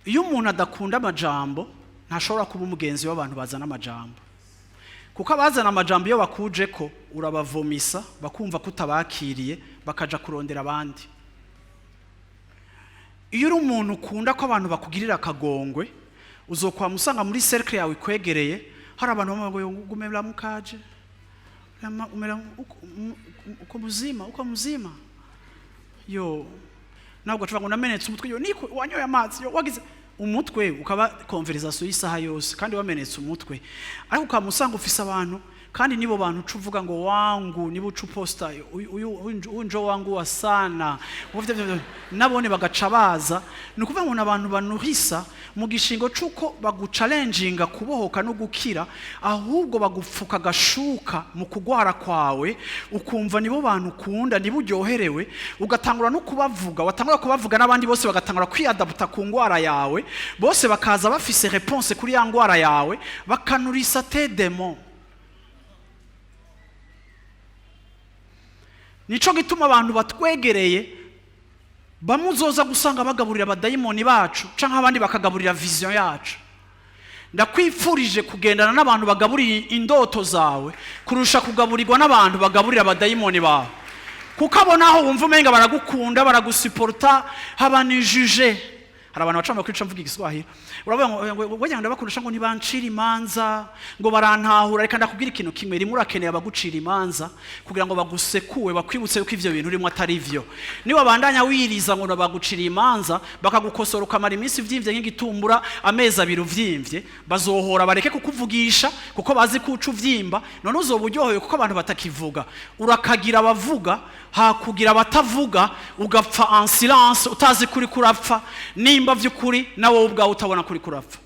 Iyo umuntu adakunda amajambo, ntashobora kuba umugenzi w'abantu bazana amajambo, kuko abazana amajambo iyo bakuje ko urabavomisa, bakumva ko utabakiriye, bakaja kurondera abandi. Iyo uri umuntu ukunda ko abantu bakugirira akagongwe, uzokwama usanga muri cercle yawe ikwegereye hari abantu bamwe ngo gumera mukaje umera uko muzima, uko muzima yo ntabwo acuva ngo namenetse umutwe, yo niko wanyoye amazi, yo wagize umutwe, ukaba conversation y'isaha yose kandi wamenetse umutwe. Ariko ukaba usanga ufise abantu, kandi nibo bantu uca uvuga ngo wangu, nibo uca uposta uyu uyu njo wangu wa sana, nabone bagaca baza. Ni ukuvuga ngo ni abantu banuhisa mu gishingo c'uko baguchallenginga kubohoka no gukira, ahubwo bagupfuka agashuka mu kugwara kwawe, ukumva nibo bantu ukunda, nibo uryoherewe, ugatangura no kubavuga. Watangura kubavuga, n'abandi bose bagatangura kwiyadaputa ku ngwara yawe, bose bakaza bafise réponse kuri ya ngwara yawe, bakanurisa tes démons. Nico gituma abantu batwegereye bamwe uzoza gusanga bagaburira abadayimoni bacu, canke abandi bakagaburira vision yacu. Ndakwifurije kugendana n'abantu bagaburira indoto zawe kurusha kugaburirwa n'abantu bagaburira abadayimoni bawe, kuko abo naho wumva umenga baragukunda, baragusiporta, haba ni juje. Hari abantu baca kwica, mvuga Igiswahili, uravuga ngo ngo ndabakundisha, ngo ntibancira imanza, ngo barantahura. Reka ndakubwira ikintu kimwe: rimwe urakeneye abagucira imanza kugira ngo bagusekuwe, bakwibutse yuko ivyo bintu urimo atari vyo. Niba bandanya wiriza ngo bagucira imanza, bakagukosora, ukamara iminsi vyimvye nk'igitumbura, amezi 2 uvyimvye, bazohora bareke kukuvugisha kuko bazi ko uca uvyimba. None uzoba uryohewe kuko abantu batakivuga? Urakagira abavuga hakugira abatavuga, ugapfa en silence, utazi kuri kurapfa, nimba vy'ukuri nawe ubwawe utabona kuri kurapfa.